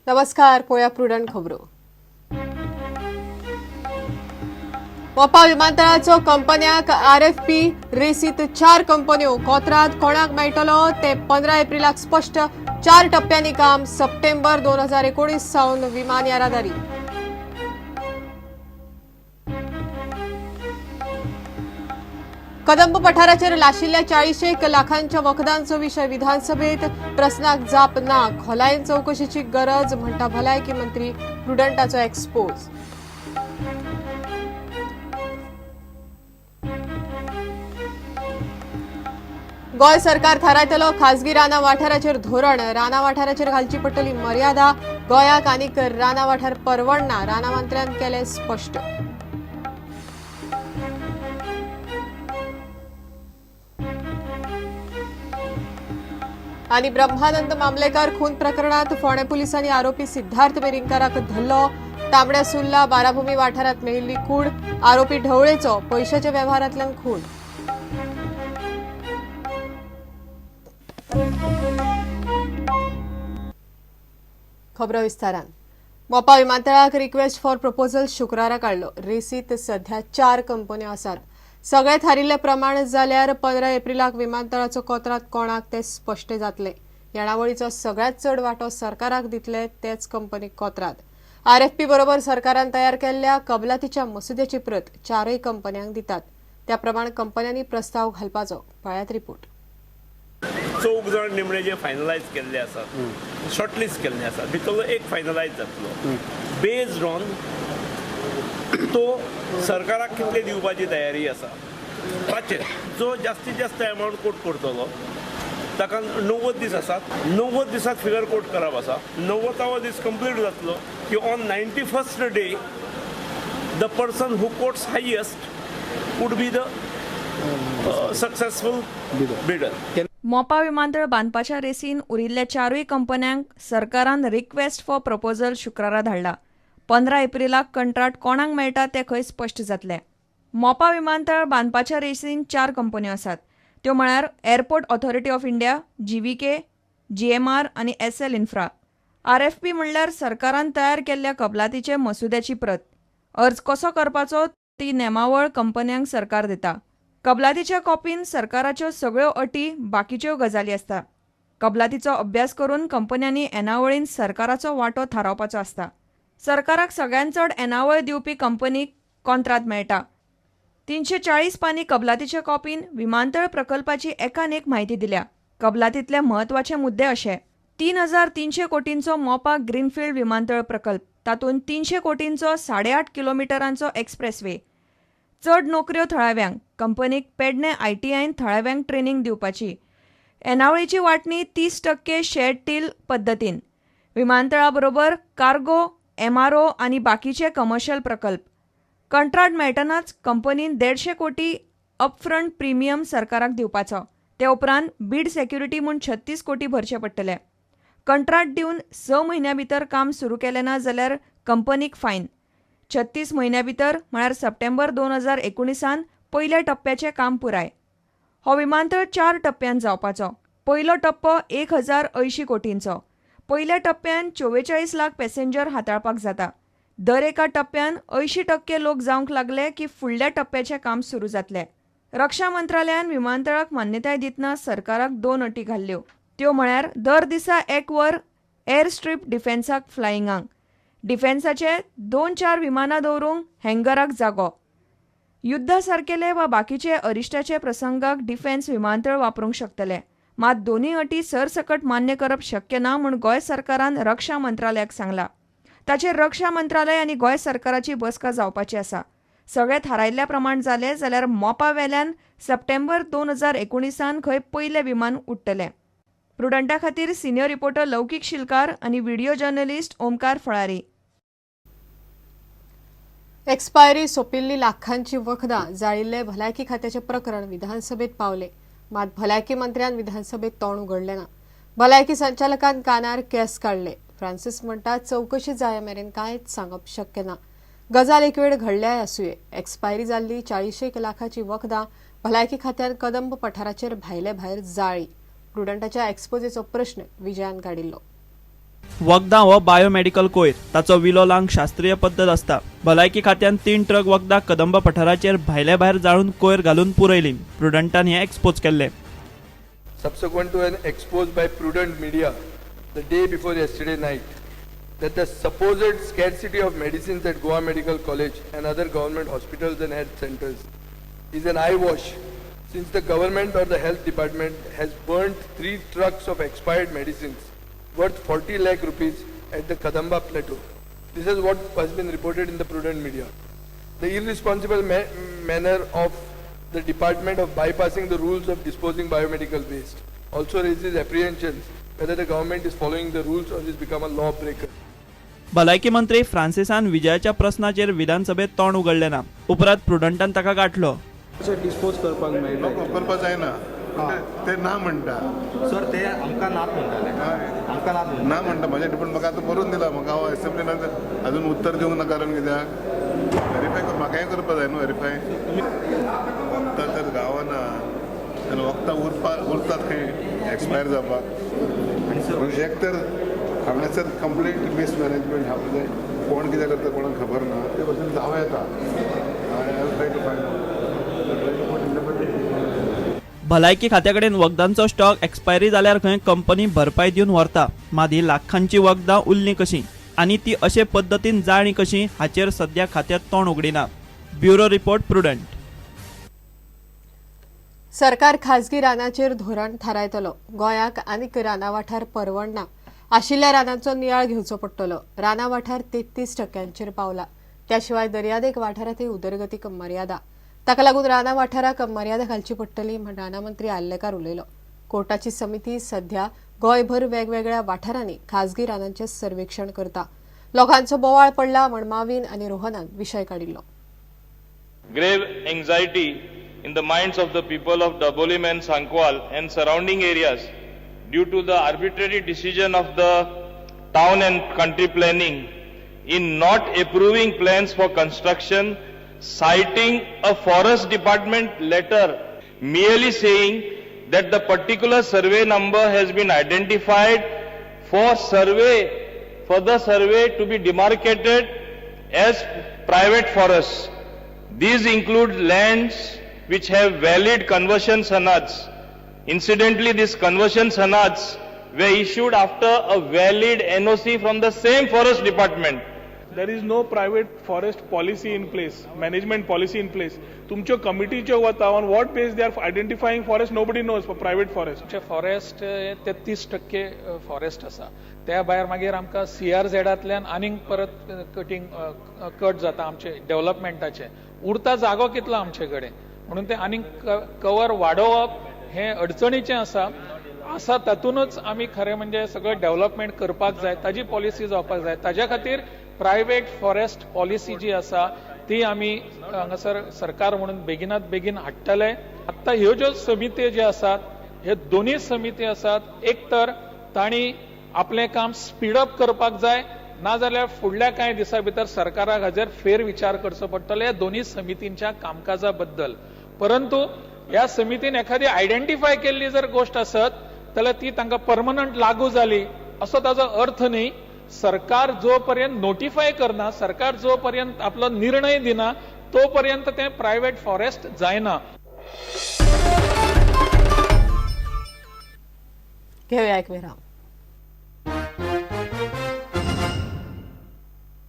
नमस्कार, पळोवया प्रुडंट खबरो. मोपा विमानतळाचो कंपन्याक आरएफपी रेसीत 4 कंपन्यो. कोत्राद कोणाक मेळटलो ते 15 एप्रिलाक स्पश्ट. 4 टप्प्यांनी काम. सप्टेंबर 2019 सावन विमान येरादारी. कदंब पठाराचेर लाशिल्ल्या 40 लाखांच्या वखदांचो विशय विधानसभेत प्रस्नाक जाप ना. खोलायेन चवकशीची गरज म्हणटा भलायकी मंत्री. प्रुडंटाचो एक्सपोज. गोंय सरकार थारायतलो खासगी रानां वाठाराचेर धोरण. रानां वाठाराचेर घालची पडटली मर्यादा. गोंयाक आनीक रानां वाठार परवडना, रानां मंत्र्यान केलें स्पश्ट. आणि ब्रह्मानंद मामलेकर खून प्रकरणात फोंडें पुलिसांनी आरोपी सिद्धार्थ वेलिंगकाराक धरलो. तांबड्या सुर्ला बाराभूमी वाठारात मेळिल्ली कूड. आरोपी ढवळेचो पयशाच्या वेव्हारांतल्यान खून. खबरो विस्तारान. मोपा विमानतळाक रिक्वेस्ट फॉर प्रपोजल शुक्रारा काडलो. रेसीत सध्या 4 कंपन्यो आसात. सगळे थारिल्ले प्रमाण जाल्यार 15 एप्रिलाक विमानतळाचो कोत्राद कोणाक ते स्पश्ट जातले. येणावळीचो सगळ्यात चड वांटो सरकाराक दितले तेच कंपनीक कोत्राद. आरएफपी बरोबर सरकारान तयार केल्ल्या कबलातीच्या मसुद्याची प्रत 4 कंपन्यांक दितात. त्या प्रमाण कंपन्यांनी प्रस्ताव घालपाचो. पळयात रिपोर्ट. 4 जाण निमणे जे फायनलायज केल्ले आसात, शॉर्टलिस्ट केल्ले आसात, भितरलो एक फायनलायज जातलो बेज्ड ऑन तो सरकाराक कितले दिवपाची तयारी आसा ताचेर. जो जास्तीत जास्त अमावंट कोट करतलो ताका 90 दीस आसात. 90 दिसात फिगर कोट करप आसा. 90वो दीस कंप्लीट जातलो की on 91st day the person who quotes highest would be the successful bidder. Mopa विमानतळ बांदपाच्या रेसीन उरिल्ल्या 4 कंपन्यांक सरकारान रिक्वेस्ट फॉर प्रपोजल शुक्रारा धाडला. 15 एप्रिलाक कंत्राट कोणाक मेळटा ते खंय स्पश्ट जातले. मोपा विमानतळ बांदपाच्या रेसीन 4 कंपन्यो आसात. त्यो म्हळ्यार airport authority of India, GVK, GMR आनी एसएल इन्फ्रा. आरएफपी म्हणल्यार सरकारान तयार केल्ल्या कबलातीचे मसुद्याची प्रत. अर्ज कसो करपाचो ती नेमावळ कंपन्यांक सरकार दिता. कबलातीच्या कॉपीन सरकाराच्यो सगळ्यो अटी, बाकीच्यो गजाली आसता. कबलातीचो अभ्यास करून कंपन्यांनी येणावळीन सरकाराचो वांटो थारावपाचो आसता. सरकाराक सगळ्यांत चड येणावळ दिवपी कंपनीक कोंत्राद मेळटा. 340 पानी कबलातीच्या कॉपीन विमानतळ प्रकल्पाची एकान एक म्हायती दिल्या. कबलातींतले म्हत्वाचे मुद्दे अशे: 3300 कोटींचो मोपा ग्रीनफिल्ड विमानतळ प्रकल्प, तातूंत 300 कोटींचो 8.5 किलोमिटरांचो एक्सप्रेसवे, चड नोकऱ्यो थळाव्यांक, कंपनीक पेडणे आयटीआयन थळाव्यांक ट्रेनींग दिवपाची, येणावळीची वांटणी 30% शेअर टील पद्दतीन, विमानतळा बरोबर कार्गो, एमआरओ आनी बाकीचे कमर्शियल प्रकल्प. कंत्राट मेळटनाच कंपनीन 150 कोटी अपफ्रंट प्रिमियम सरकाराक दिवपाचो. ते उपरांत बीड सेक्युरिटी म्हूण 36 कोटी भरचे पडटले. कंत्राट दिवन 6 म्हयन्यां भितर काम सुरू केलें ना जाल्यार कंपनीक फायन. 36 म्हयन्यां भितर म्हळ्यार सप्टेंबर 2019 पयल्या टप्प्याचें काम पुराय. हो विमानतळ 4 टप्प्यान जावपाचो. पयलो टप्पो 1080 कोटींचो. पयल्या टप्प्यान 44 लाख पॅसेंजर हाताळपाक जाता. दर एका टप्प्यान 80% लोक जावंक लागले की फुडल्या टप्प्याचें काम सुरू जातलें. रक्षा मंत्रालयान विमानतळाक मान्यताय दितना सरकाराक 2 अटी घाल्ल्यो. त्यो म्हळ्यार दर दिसा 1 वर एअर स्ट्रीप डिफेन्साक फ्लायिंगाक, डिफेन्साचे 2-4 विमानां दवरूंक हँगराक जागो, युद्धा सारकेले वा बाकीचे अरिश्टाचे प्रसंगाक डिफेन्स विमानतळ वापरूंक शकतले. मात दोनूय अटी सरसकट मान्य करप शक्य ना म्हूण गोंय सरकारान रक्षा मंत्रालयाक सांगला. ताचेर रक्षा मंत्रालय आनी गोंय सरकाराची बसका जावपाची आसा. सगळें थारायल्ल्या प्रमाण जालें जाल्यार मोपा वेल्यान सप्टेंबर 2019 खंय पयलें विमान उडटलें. प्रुडंटा खातीर सिनियर रिपोर्टर लौकीक शिलकार आनी video journalist Omkar Falari. Expiry सोंपिल्ली लाखांची वखदां जाळिल्ले भलायकी खात्याचें प्रकरण विधानसभेत पावले. मात भलायकी मंत्र्यान विधानसभेत तोंड उगडलें ना. भलायकी संचालकान कानार केस काडले. फ्रांसीस म्हणटा चवकशी जाय मेरेन कांयच सांगप शक्य ना. गजाल एक वेळ घडल्याय आसुये. एक्सपायरी जाल्ली 40 लाखाची वखदां भलायकी खात्यान कदंब पठाराचेर भायले भायर जाळी. प्रुडंटाच्या एक्सपोजेचो प्रश्न विजयान काडिल्लो. वखदां हो बायोमेडिकल कोयर, ताचो विलो लावंक शास्त्रीय पद्दत आसता. भलायकी खात्यान 3 ट्रक वखदां कदंब पठाराचेर भायले भायर जाळून कोयर घालून पुरयली. प्रुडंटान हें एक्सपोज केल्लें. Subsequent to an expose by Prudent Media the day before yesterday night that the supposed scarcity of medicines at Goa Medical College and other government hospitals and health centers is an eyewash, since the government or the health department has burnt 3 trucks of expired medicines worth 40 lakh rupees at the Kadamba Plateau. This is what has been reported in the Prudent Media. The irresponsible manner of the department of bypassing the rules of disposing biomedical waste also raises apprehensions whether the government is following the rules or has become a lawbreaker. भलायकी मंत्री फ्रांसिसान विजयाच्या प्रस्नाचेर विधानसभेत तोंड उगडलें ना. उपरांत प्रुडंटान ताका गांठलो. Dispose करपाक मेळटा, करपाक जायना ते ना म्हणटा. सर ते आमकां नात म्हणटाले, आमकां नात ना म्हणटा. म्हजें डिपार्टमेंट म्हाका आतां बरोवन दिला, म्हाका हांव एसेंब्लीन अजून उत्तर दिवंक ना. कारण कित्याक वेरीफाय म्हाकाय करपाक जाय न्हू वेरीफाय. वखदां तर गावना जाल्यार वखदां उरतात खंय एक्सपायर जावपाक. एक तर हांगासर कंप्लीट मिसमॅनेजमेंट आहा, म्हणजे कोण कितें करता कोणाक खबर ना, ते भशेन जावं येता. I will try to find out. भलायकी खात्याकडेन वखदांचो स्टॉक एक्सपायरी जाल्यार खंय कंपनी भरपाय दिवन व्हरता. मात ही लाखांची वखदां उरलीं कशीं आनी ती अशे पद्दतीन जाळ्ळीं कशीं हाचेर सध्या खात्यात तोंड उगडिना. Bureau report, Prudent. सरकार खाजगी रानाचेर धोरण थारायतलो. गोंयाक आनीक राना वाठार परवडना. आशिल्ल्या रानांचो नियाळ घेवचो पडटलो. राना वाठार 33% पावला. त्या शिवाय दर्यादेग वाठारांतय उदरगतीक मर्यादा. ताका लागून राना वाठाराक मर्यादा घालची पडटली म्हण राना मंत्री आर्लेकार उलयलो. कोर्टाची समिती सध्या गोंयभर वेगवेगळ्या वाठारांनी खाजगी रानांचें सर्वेक्षण करता. लोकांचो बोवाळ पडला म्हण माविन आनी रोहनान विशय काडिल्लो. Grave anxiety in the minds of the people of Dabolim and Sankwal and surrounding areas due to the arbitrary decision of the town and country planning in not approving plans for construction, citing a forest department letter merely saying that the particular survey number has been identified for survey, for the survey to be demarcated as private forests. These include lands which have valid conversion sanads. Incidentally, these conversion sanads were issued after a valid NOC from the same forest department. There is no private forest policy in place, management policy in place. तुमच्यो कमिटीच्यो वता, on what base they are identifying forest, nobody knows for private forest. आमचे forest 33% forest आसा. त्या भायर मागीर आमकां सीआरझेडांतल्यान आनीक परत कटींग कट जाता आमचे डेव्हलपमेंटाचे. उरता जागो कितलो आमचे कडेन, म्हणून ते आनीक कवर वाडोवप हें अडचणीचें आसा. आसा तातूंतच आमी खरें म्हणजे सगळें डेव्हलपमेंट करपाक जाय, ताजी पॉलिसी जावपाक जाय. ताज्या खातीर प्रायव्हेट फॉरेस्ट पॉलिसी जी आसा ती आमी हांगासर सरकार म्हणून बेगिनात बेगीन हाडटले. आतां ह्यो ज्यो समिती ज्यो आसात, ह्यो दोनूय समिती आसात, एक तर तांणी आपलें काम स्पीडअप करपाक जाय, नाजाल्यार फुडल्या कांय दिसां भितर सरकाराक हाजेर फेरविचार करचो पडटलो ह्या दोनूय समितींच्या कामकाजा बद्दल. परंतु ह्या समितीन एखादी आयडेंटिफाय केल्ली जर गोश्ट आसत जाल्यार ती तांकां परमनंट लागू जाली असो ताजो अर्थ न्ही. सरकार जो पर्यंत नोटिफाय करना, सरकार जो पर्यंत आपलो निर्णय दिना तो पर्यंत ते प्रायव्हेट फॉरेस्ट जायना. घेऊया एक विराम.